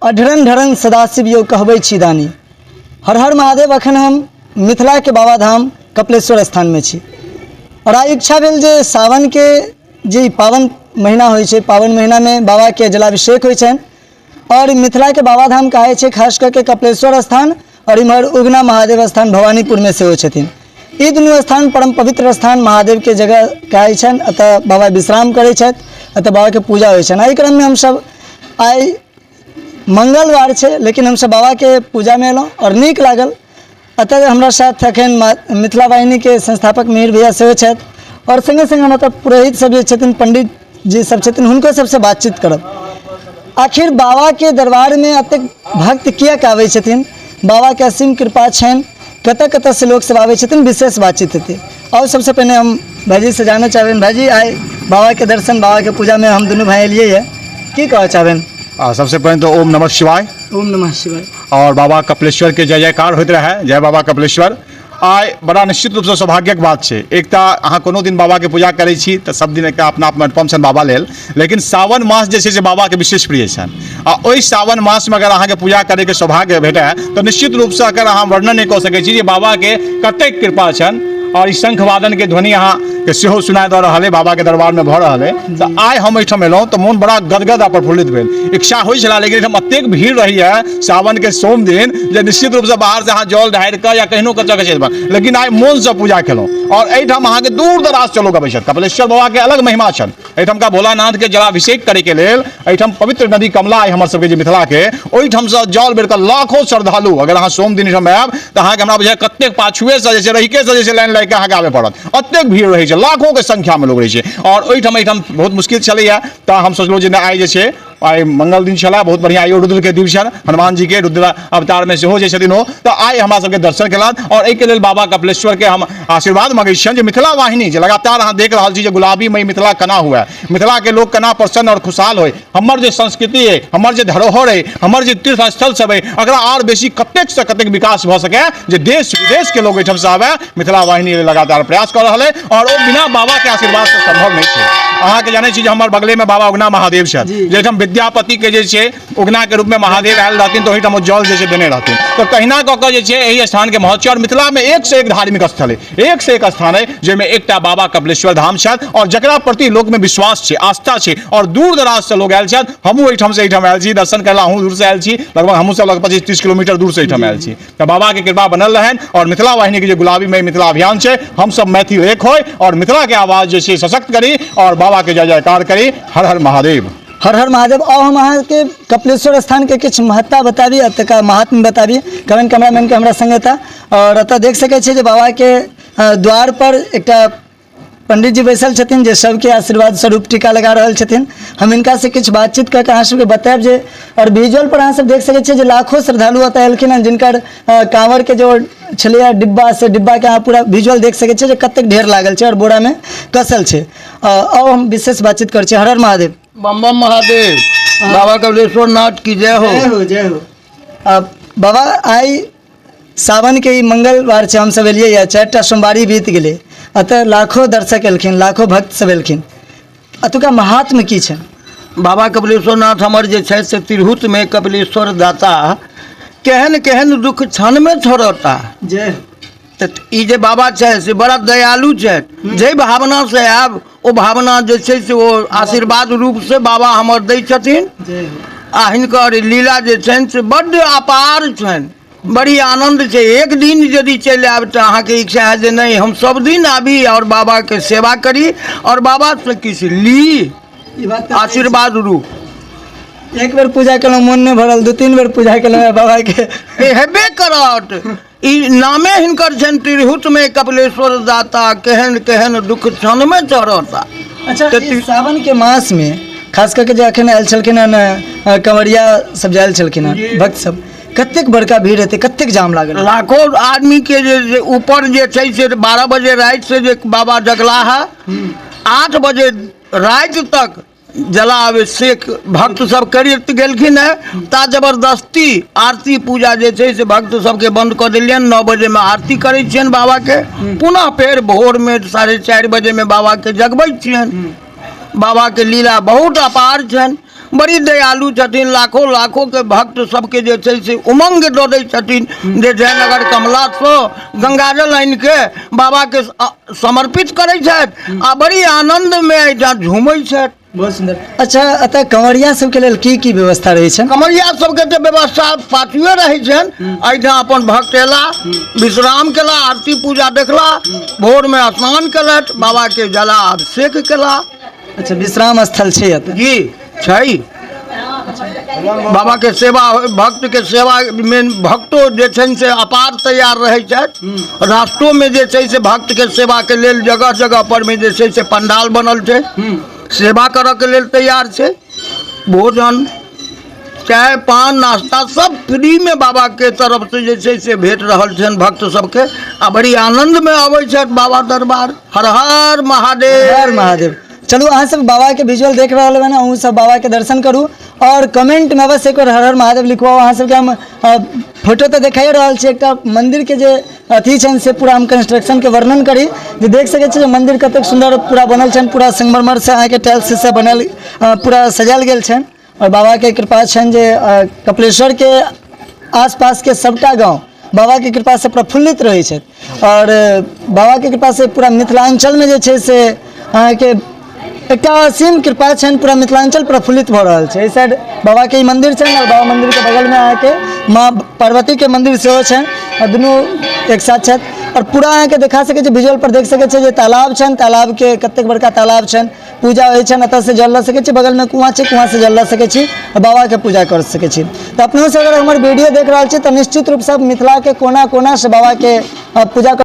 अढरन ढरन सदाशिव यौ कहबै छी दानी। हर हर महादेव। अखन हम मिथिलाके बाबा धाम कपिलेश्वर स्थानमे छी और आइ इच्छा भेल जे सावनके जे ई पावन महीना होइ छै, पावन महीनामे बाबाके जलाभिषेक होइ छनि और मिथिलाके बाबा धाम कहै छै खास करके कपिलेश्वर स्थान और इम्हर उगना महादेव स्थान भवानीपुरमे सेहो छथिन। ई दुनू स्थान परम पवित्र स्थान महादेवके जगह कहै छनि। एतऽ बाबा विश्राम करै छथि, एतऽ बाबाके पूजा होइ छनि। एहि क्रममे हमसब आइ मंगलवार छै लेकिन हमसब बाबाके पूजामे एलहुँ आओर नीक लागल। एतऽ हमरा साथ अखन मिथिला वाहिनीके संस्थापक मिहिर भैया सेहो छथि आओर सङ्गे सङ्गे हम एतऽ पुरोहित सब जे छथिन, पंडित जी सब छथिन, हुनको सबसँ बातचीत करब। आखिर बाबाके दरबारमे एतेक भक्त किएक आबै छथिन, बाबाके असीम कृपा छनि, कतऽ कतऽसँ लोकसब आबै छथिन, विशेष बातचीत हेतै। आओर सबसँ पहिने हम भाइजीसँ जानऽ चाहबनि, भाइजी आइ बाबाके दर्शन बाबाके पूजामे हम दुनू भाइ एलियै हँ, की कहऽ चाहबनि? सबसे पहिने तऽ ओम नमः शिवाय। ओम नमः शिवाय। और बाबा कपिलेश्वर के जय जयकार होइत रहै, जय बाबा कपिलेश्वर। आइ बड़ा निश्चित रूपसँ सौभाग्यक बात छै, एक तऽ अहाँ कोनो दिन बाबाके पूजा करै छी तऽ सब दिन एकटा अपना आपमे अनुपम छनि बाबा लेल, लेकिन सावन मास जे छै से बाबाके विशेष प्रिय छनि आ ओहि सावन मासमे अगर अहाँके पूजा करैके सौभाग्य भेटय तऽ निश्चित रूपसँ अगर अहाँ वर्णन नहि कऽ सकै छी जे बाबाके कतेक कृपा छनि। और ई शंख वादन के ध्वनि अहाँके सेहो सुनाइ दऽ रहल अइ, बाबाके दरबारमे भऽ रहल अइ। तऽ आइ हम एहिठाम एलहुँ तऽ मोन बड़ा गदगद आ प्रफुल्लित भेल। इच्छा होइ छलै लेकिन एहिठाम एतेक भीड़ रहैए सावनके सोम दिन जे निश्चित रूपसँ बाहरसँ अहाँ जल ढारि कऽ या कहिनो कतऽ चलि जेबै, लेकिन आइ मोनसँ पूजा केलहुँ। और एहिठाम अहाँके दूर दराजसँ लोक अबै छथि। कपिलेश्वर बाबाके अलग महिमा छनि। एहिठामका भोलानाथके जलाभिषेक करैके लेल एहिठाम पवित्र नदी कमला अइ हमर सबके जे मिथिलाके, ओहिठामसँ जल बेर कऽ लाखों श्रद्धालु, अगर अहाँ सोम दिन एहिठाम आयब तऽ अहाँके हमरा बुझाइए कतेक पाछुएसँ जे छै रहिकेसँ जे छै लाइन लागि कऽ अहाँके आबय पड़त, एतेक भीड़ रहै छै, लाखोंके संख्यामे लोक रहै छै। और ओहिठाम एहिठाम बहुत मुश्किल छलैए तऽ हम सोचलहुँ जे नहि आइ जे छै आइ मंगल दिन छलै, बहुत बढ़िआँ आइयो रुद्रके दिन छल, हनुमान जीके रुद्र अवतारमे सेहो जे छथिन ओ, तऽ आइ हमरा सबके दर्शन केलक। और एहिके लेल बाबा कपिलेश्वरके हम आशीर्वाद मङ्गै छियनि जे मिथिला वाहिनी जे लगातार अहाँ देख रहल छी जे गुलाबीमय मिथिला केना हुए, मिथिलाके लोक केना प्रसन्न आओर खुशहाल होइ, हमर जे संस्कृति अइ, हमर जे धरोहर अइ, हमर जे तीर्थ स्थल सब अइ, एकरा आओर बेसी कतेकसँ कतेक विकास भऽ सकै जे देश विदेशके लोक एहिठामसँ आबय, मिथिला वाहिनी लगातार प्रयास कऽ रहल अइ और ओ बिना बाबाके आशीर्वादसँ सम्भव नहि छै। अहाँके जानै छी जे हमर बगलेमे बाबा उगना महादेव छथि, जाहिठाम विद्यापतिके जे छै उगनाके रूपमे महादेव आयल रहथिन तऽ ओहिठाम ओ जल जे छै देने रहथिन। तऽ तहिना कऽ कऽ जे छै एहि स्थानके महत्व छै। और मिथिलामे एकसँ एक धार्मिक स्थल अइ, एकसँ एक स्थान अइ जाहिमे एकटा बाबा कपिलेश्वर धाम छथि और जकरा प्रति लोकमे विश्वास छै, आस्था छै और दूर दराजसँ लोक आयल छथि। हमहूँ एहिठामसँ एहिठाम आयल छी दर्शन करला, अहूँ दूरसँ आयल छी, लगभग हमहूँ सब लगभग 25-30 किलोमीटर दूरसँ एहिठाम आयल छी। तऽ बाबाके कृपा बनल रहनि और मिथिला वाहिनीके जे गुलाबीमय मिथिला अभियान छै, हमसब मैथिल एक होइ और मिथिलाके आवाज जे छै सशक्त करी और बाबाके जय जयकार करी। हर हर महादेव। हर हर महादेव। आउ हम अहाँके कपिलेश्वर स्थानके किछु महत्ता बताबी, एतुका महात्म्य बताबी। कमेंट कैमरामैनके हमरा संगे एता और एतऽ देख सकै छियै जे बाबाके द्वार पर एकटा पंडित जी बैसल छथिन जे सबके आशीर्वाद स्वरूप टीका लगा रहल छथिन। हम हिनका से किछु बातचीत कऽ के अहाँ सबके बतायब जे और विजुअल पर अहाँ सब देख सकै छियै जे लाखों श्रद्धालु एतऽ एलखिन हन, जिनकर कांवर के जो छलैया डिब्बा, से डिब्बा के अहाँ पूरा विजुअल देख सकै छियै जे कतेक ढेर लागल छै और बोरा में कसल छै। आउ हम विशेष बातचीत करै छी। हर हर महादेव। बम बम महादेव, बाबा कपिलेश्वर नाथ की जय हो। जय हो, जय हो। बाबा आइ सावन के ई मंगलवार छै, हमसब एलियै या 4टा सोमवारी बीत गेलै, एतऽ लाखों दर्शक एलखिन, लाखों भक्त सब एलखिन, एतुका महात्म्य की छै? बाबा कपिलेश्वर नाथ हमर जे छथि से तिरहुत में कपिलेश्वर दाता, केहन केहन दुख क्षण में छोड़ता। जय हो। तऽ ई जे बाबा छथि से बड़ा दयालु छथि, जाहि भावना से आयब ओ भावना जे छै से ओ आशीर्वाद रूप से बाबा हमर दै छथिन। जय हो। आ हिनकर लीला जे छनि से बड्ड अपार छनि, बड़ी आनंद छै। एक दिन यदि चलि आयब तऽ अहाँके इच्छा हैत जे नहि हम सब दिन आबी और बाबाके सेवा करी और बाबा से किछु ली ई बात तऽ सही छै। आशीर्वाद रूप। एक बेर पूजा केलहुँ मोन नहि भरल, 2-3 बेर पूजा केलहुँ बाबाके। हेबे करत। ई नामे हिनकर छनि तिरहुत में कपिलेश्वर दाता, केहन केहन दुख क्षण में चढ़ता। अच्छा, तऽ ई सावन के मास में खास करके जे अखन आयल छलखिन हन, कंवरिया सब जे आयल छलखिन हन, भक्त सब, कतेक बड़का भीड़ हेतै, कतेक जाम लागल हेतै? लाखों आदमी के जे ऊपर जे छै से 12 बजे राति से जे बाबा जगला है, 8 बजे राति तक जलाभिषेक भक्त सब करैत गेलखिन हेँ। ता जबरदस्ती आरती पूजा जे छै से भक्त सबके बंद कऽ देलियनि। 9 बजेमे आरती करै छियनि बाबाके, पुनः फेर भोरमे 4:30 बजेमे बाबाके जगबै छियनि। बाबाके लीला बहुत अपार छनि। बड़ी दयालु छथिन। लाखों लाखों के भक्त सबके जे छै से उमंग दऽ दै छथिन जे जयनगर कमलासँ गंगाजल आनि के बाबा के समर्पित करै छथि आ बड़ी आनंदमे एहिठाम झूमै छथि। बहुत सुंदर। अच्छा, एतऽ कंवरिया सबके लेल की की व्यवस्था रहै छनि? कमरिया सबके तऽ व्यवस्था पाछुए रहै छनि। एहिठाम अपन भक्त एला, विश्राम केला, आरती पूजा देखला, भोरमे स्नान केलथि, बाबाके जलाभिषेक केला। अच्छा, विश्राम स्थल छै एतऽ? जी छै। बाबा के सेवा, भक्त के सेवा में भक्तो जे छनि से अपार तैयार रहै छथि। रास्तो में जे छै से भक्त के सेवा के लेल जगह जगह पर में जे छै से पंडाल बनल छै, सेवा करऽ के लेल तैयार छै। भोजन, चाय पान, नाश्ता सब फ्री में बाबा के तरफ से जे छै से भेट रहल छनि भक्त सबके आ बड़ी आनंद में अबै छथि बाबा दरबार। हर हर महादेव। हर महादेव। चलू, अहाँ सब बाबा के विजुअल देख रहल हेबै ने, अहूँ सब बाबा के दर्शन करू और कमेंट में अवश्य एक बेर हर हर महादेव लिखवाओ। अहाँ सबके हम फोटो तऽ देखाइए रहल छी, एकटा मंदिर के जे अथी छनि से पूरा हम कंस्ट्रक्शन के वर्णन करी जे देख सकै छी जे मंदिर कतेक सुंदर पूरा बनल छनि। पूरा संगमरमर से अहाँके टाइल्स से बनल पूरा सजायल गेल छनि और बाबा के कृपा छनि जे कपिलेश्वर के आसपास के सबटा गाँव बाबा के कृपा से प्रफुल्लित रहै छथि और बाबा के कृपा से पूरा मिथिलांचल में जे छै से अहाँके एकटा असीम कृपा छनि, पूरा मिथिलांचल प्रफुल्लित भऽ रहल छै। एहि साइड बाबा के ई मंदिर छनि और बाबा मंदिर के बगल में अहाँके माँ पार्वती के मंदिर सेहो छनि और दुनू एक साथ छथि। और पूरा अहाँके देखा सकै छी, विजुअल पर देख सकै छी जे तालाब छनि, तालाब के कतेक बड़का तालाब छनि, पूजा होइ छनि, एतऽ से जल लऽ सकै छी, बगलमे कुआँ छै, कुआँ से जल लऽ सकै छी आ बाबाके पूजा कर सकै छी। तऽ अपनो से अगर हमर वीडियो देख रहल छी तऽ निश्चित रूपसँ मिथिलाके कोना कोनासँ बाबाके पूजा कर